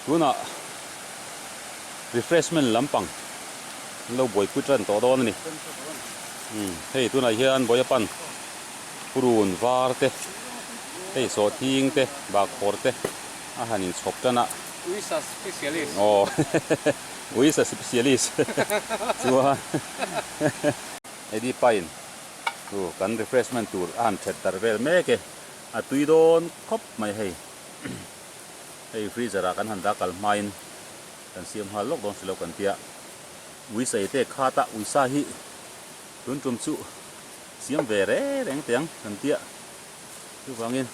Tunah refreshment lampang an lo buaipui tan tawh dawn a ni. Umm hei tunah hian Bawiapan purun var te hei sawhthing te bakkhawr te a han inchhawp tan a. Uisa specialist. Aw Uisa specialist chuan Eddie Pine chu kan refreshment tur a han that darh vel mek e. A tui dawn khawp mai hei. Hei freezer ah kan han dah kal hmain kan siam nghal lawk dawn si lo kan tia. Uisa i te khat a, uisa hi tun tum chu siam ve re reng teh ang kan tia. Chuvangin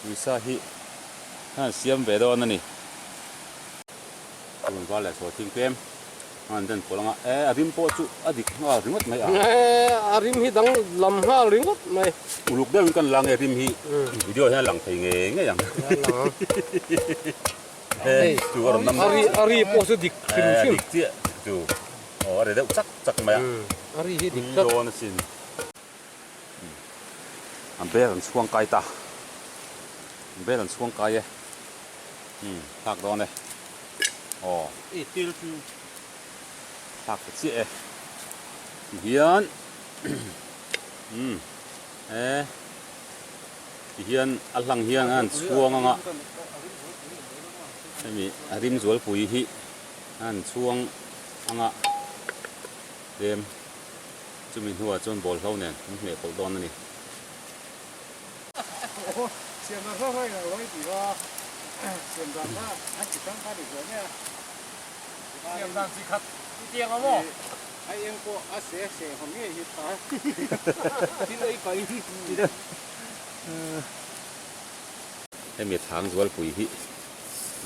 uisa hi han siam ve dawn a ni. Tun val leh sawi thing tlem. An den pawlh anga e a rim pawh chu a dik nghal ringawt mai a. E a rim hi dang lam nghal ringawt mai. Uluk deuhin kan la nge rim hi video hian a lang thei ngei ngei ang. E chu a rawn nam A ri a ri pawh chu dik hrim hrim. E a dik chiah chu aw a ri deuh chak chak mai a. A ri hi dik tlat. Tui dawn asin. A bel an chhuang kai ta. Bel an chhuang kai e. Umm thlak dawn e. Aw. I til chu. Thlak ta chiah e. Ti hian umm e ti hian a hlang hian a han chhuang ang a. Hemi a rim zualpui hi a han chhuang ang a. Tlem chumi hnuah chuan bawlhlo nen an hmeh pawlh dawn a ni. Hemi thang zualpui hi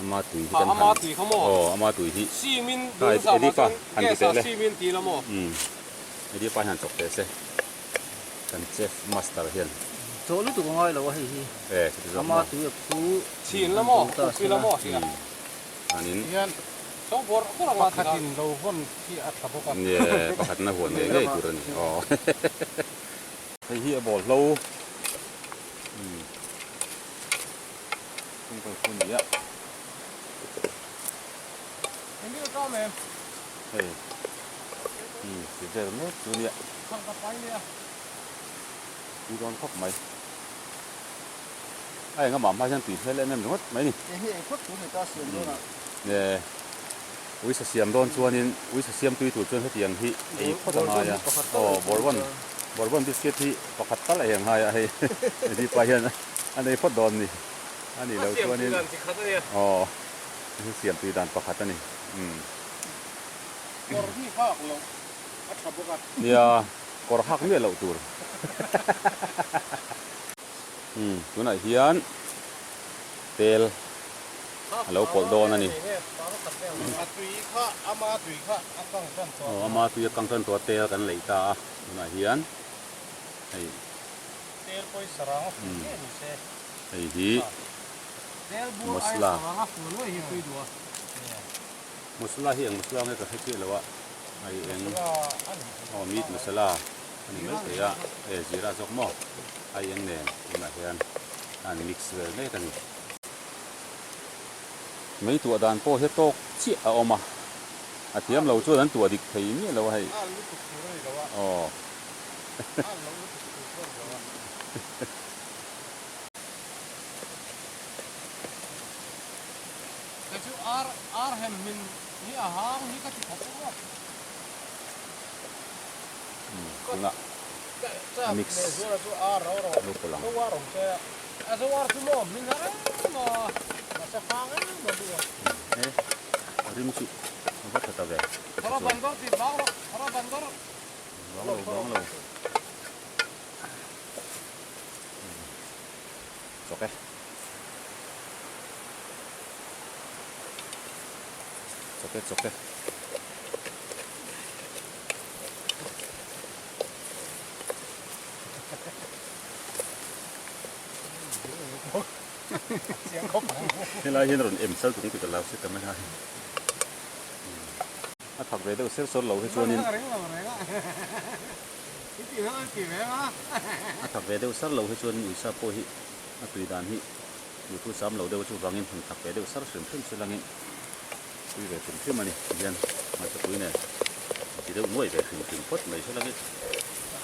ama tui hi kan han aw ama tui hi kha Eddie pa han ti teh le umm Eddie pa hian chawk teh se kan chef master hian Chawh lutuk a ngai lo a hei hi e chuti zawk maw ama tui a khu an zo ta se la umm chuanin Pakhatin lo vawn khi a tha bawk a nie pakhatna huan ngei ngei tur a ni aw hei hi a bawlhlo umm. Hei ti vel mek chu nia tui dawn khawp mai a eng amah hma hian tui hmel em em ringawt mai ni nge uisa siam dawn chuanin uisa siam tui tur chuan hetiang hi ei phawt a ngai a aw bourbon bourbon biscuit hi pakhat tal ei a ngai a hei hetipa hian a nei phawt dawn ni. A nih loh chuanin aw hi siam tui dan pakhat a ni. Umm. Kawr hi hak loh a tha bawk a. Nia, kawr hak miah loh tur. Umm, tunah hian tel a lo pawlh dawn a ni. A tui kha, ama tui kha a kang tan tawh. Aw, ama tui a kang tan tawh a, tel kan leih ta a, tunah hian hei. Tel pawh i sarang a fun nge ni se. Hei hi masala masala hi eng masala nge ka hre chiah lo a hei eng aw meat masala a ni mai thei a e zira zawk maw a eng nen tunah hian a an mix vel mek a ni. Mei tuah dan pawh hi a tawk chiah a awm a a thiam lo chuan an tuah dik thei miah lo a hei aw. Kei chu ar ar hem min hi a hang hi ka ti khawp em aw. Tunah mix lo pawlh ang. E a rim chu a va tha ta ve. Bang lo bang lo. Chawk e. Chawk e chawk e. Helai hian rawn em sal tung tih ka lau si ta mai a. A thak ve deuh ser sawr lo hi chuanin a thak ve deuh sar lo hi chuanin uisa pawh hi a tui dan hi Duhthusam lo deuh chuvangin han thak ve deuh sar hrim hrim se langin pui ve hrim hrim a ni. Tihian hmarchapui nen ti deuh nuai ve hrim hrim phawt mai se langin.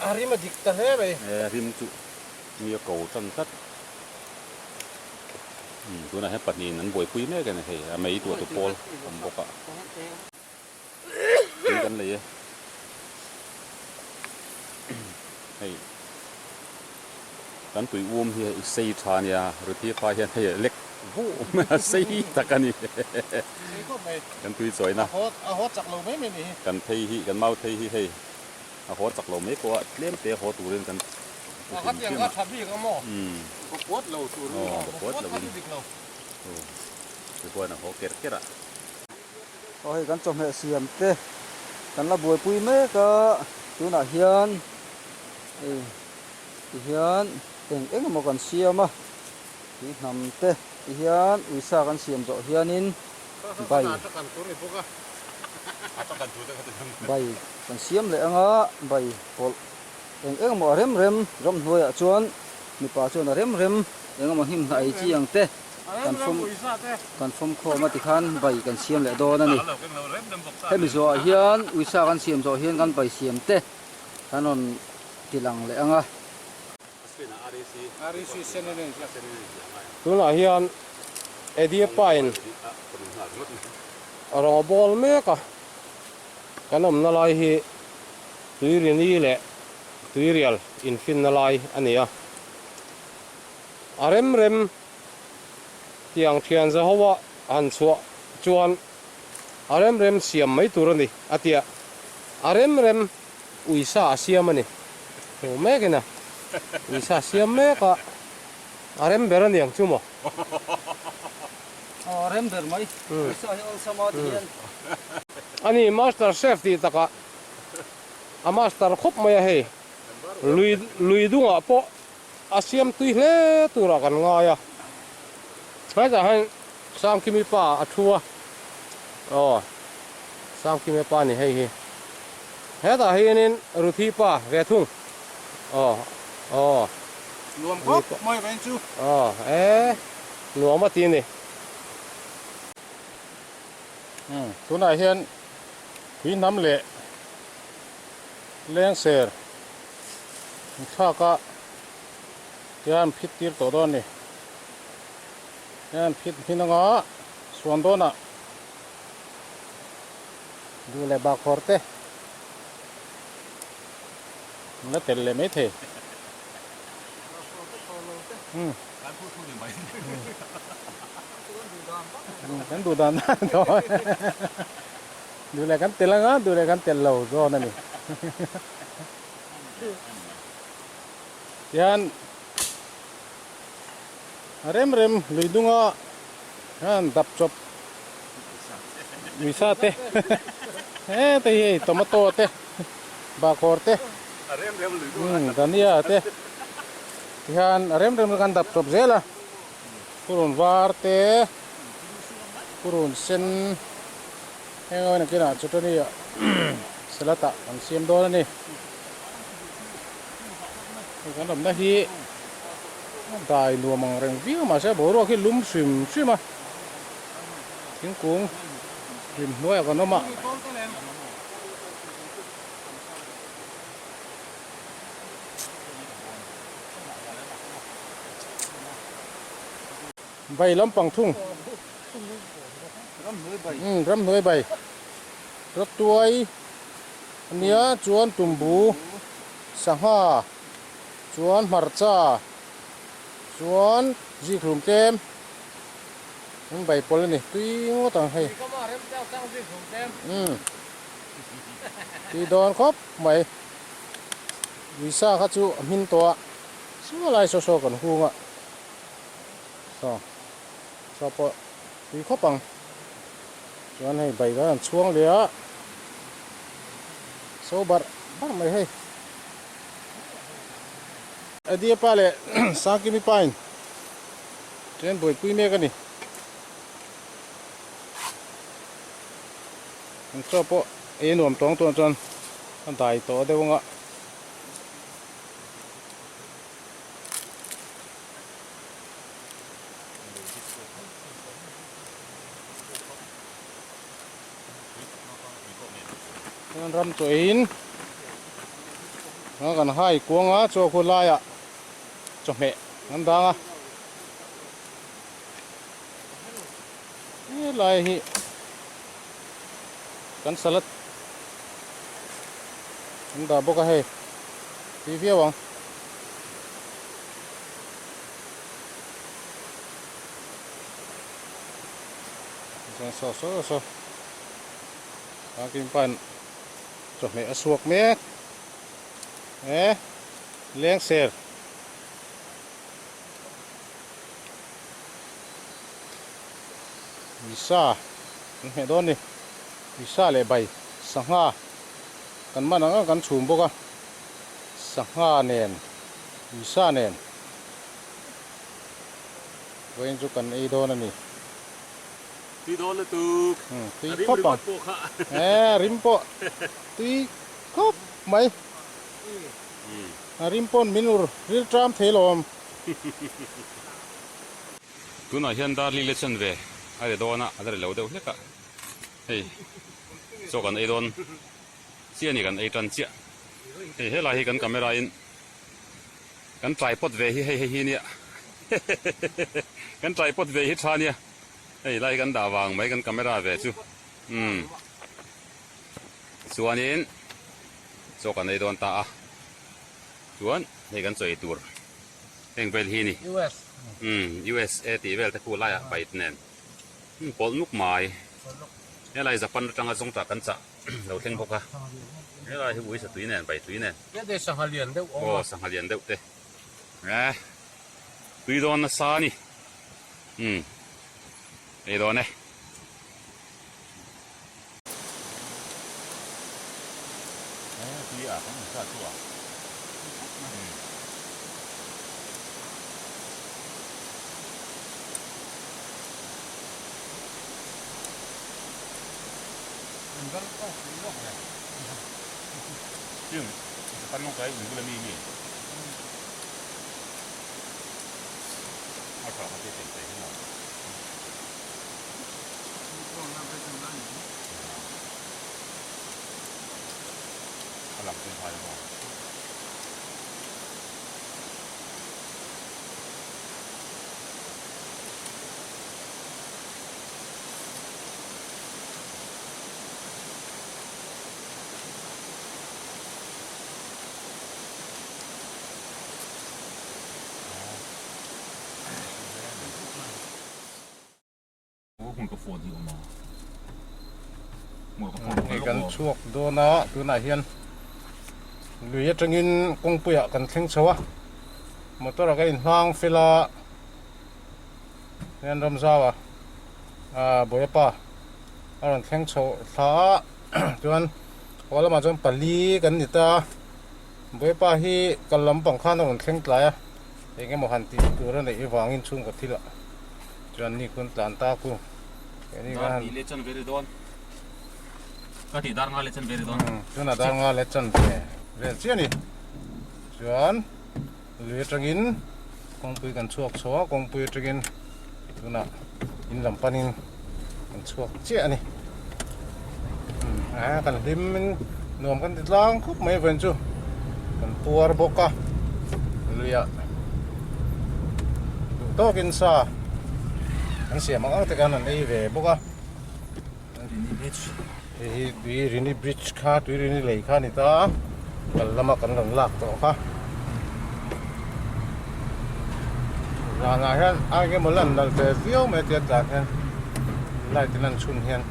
A rim a dik ta hle mai. E rim chu mi a ko tan tlat. Umm tunah hian pahnihin an buaipui mek a ni hei a mei tuahtu pawl awm bawk a. Tui kan lei e. Hei kan tui um hi hei sei tha nia Ruthi pa hian hei lek vuh mai a sei tak a ni kan tui chawina kan thei hi kan mau thei hi hei a haw chak lo mai pawh a tlem te haw turin kan hrim hrim a umm aw puat lo in tichuan a haw ker ker a. Aw hei kan chawhmeh siam te kan la buaipui mek a tunah hian hei ti hian eng eng emaw kan siam a tui hnam te ti hian uisa kan siam zawh hianin bai bai kan siam leh anga bai pawlh eng eng emaw a rem rem ramhnuaiah chuan mipa chuan a rem rem eng emaw hnim hnah ei chi ang te. Kan fawm kan fawm khawm a tikhan bai kan siam leh dawn a ni. Hemi zawhah hian uisa kan siam zawh hian kan bai siam te kan rawn ti lang leh ang a. Tunah hian Eddie Pine a rawn bawl mek a, kan awmna lai hi Tuirini leh Tuirial infinna lai a ni a. A rem rem tiang thian Jehovah han chhuah chuan a rem rem siam mai tur a ni, a ti a. A rem rem uisa a siam a ni. Hmuh mek ina uisa a siam mek a, a rem ber a ni ang chu maw? Aw, a rem ber mai. Uisa hi awlsam a ti hian. A ni, Master Chef tih takah a master khawp mai a hei. Lui lui dungah pawh A siam tui hle turah kan ngai a, hetah hian Sangkimi pa a thu a, aw Sangkimi pa a ni hei hi, hetah hianin Ruthi pa ve thung, aw aw Nuam khawp mai veng chu. Aw e nuam a ti a ni. Umm tunah hian tui hnam leh lengser. Thlak a hian phit tir tawh dawn a ni. Hian phit hmin anga suan dawn ah duh leh bahkhawr te an la telh leh maithei. Umm kan duh dan duh leh kan telh anga duh leh kan telh lo dawn a ni. Tihian a rem rem lui dunga hian dap chawp uisa te hete hi hei tomato te bahkhawr te dhania te tihian a rem rem kan dap chawp zel a purun var te purun sen heng ho nakinah chutani ah salad ah kan siam dawn a ni. Hei kan awmna hi a dai nuam ang reng viau mahse boruak hi lum hrim hrim a thingkung hlim hnuaiah kan awm a. Bai lampang thung ramhnuai bai rawtuai. Nia chuan tumbu, sangha, chuan hmarcha, chuan zikhlum tlem an bai pawlh a ni tui ngawt ang hei umm tui dawn khawp mai uisa kha chu a hmin tawh a saw lai saw saw kan hung a saw saw pawh tui khawp ang. Chuan hei bike a an chhuang leh a, so barh barh mai hei. Adia pa leh Sangkimi pa in train buaipui mek a ni. An chaw pawh ei nuam tawng tawng chuan a dai tawh deuh anga. Chuan ram chaw eiin kan hai kuang a, chaw khu laiah chawhmeh an dang a. Helai hi kan salad an dah bawk a hei tui viau ang. Chuan saw saw saw Tangkim pain chawhmeh a suak mek e lengser. Uisa an hmeh dawn ni. Uisa leh bai sangha kan man ang ang kan chhum bawk a, sangha nen uisa nen vawiin chu kan ei dawn a ni. Tui dawn lutuk. Tui khawp ang. E rim pawh tui khawp mai. A rim pawn min ur ril tram thei lo awm. Tunah hian Darli le chen ve a ri dawn a, a la ri lo deuh hlek a, hei chaw kan ei dawn chiah a ni, kan ei tan chiah. Hei helai hi kan camera in kan tripod ve hi hei hei hi nia kan tripod ve hi tha nia, hei lai kan dah vang mai kan camera ve chu umm chuanin chaw kan ei dawn ta a, chuan hei kan chaw ei tur. Heng vel hi ni. US. Umm USA tih vel te khu laiah pait nen umm pawlh nuk mai. Helai Japan atanga zawngtah kan chah lo thleng bawk a. Helai hi uisa tui nen bai tui nen. Hete sangha lian deuh awm a. Aw sangha lian deuh te. Eh tui dawn nasa a ni. Umm ei dawn e. Hei kan chhuak dawn a tunah hian lui atangin kawngpuiah kan thleng chho a motor ah ka inhlang fel a hian ramzau a ah Bawiapa a rawn thleng chho thla a chuan haw lamah chuan pali kan ni ta a Bawiapa hi kal lampang khan a rawn thleng tlai a eng emaw han tih tur a neih avangin chhungkaw thil ah. Chuan ni kun tlan ta ku. Dar ni le chan ve ri dawn. Ka ti dar nga le chan ve ri dawn. Chuan a dar nga le chan ve vel chiah ni. Chuan lui atangin kawngpui kan chhuak chho a, kawngpui atangin tunah in lam panin kan chhuak chiah a ni. A kan hlim in nuam kan ti tlang khawp mai vawiin chu kan puar bawk a luiah duh tawkin sa an siam ang ang te khan an ei ve bawk a hei hi tui rini bridge kha tui rini lei kha a ni ta a kal lama kan rawn lak tawh kha zanah hian a eng emaw lan nalh ve viau mai a tia tlan hian light in an chhun hian.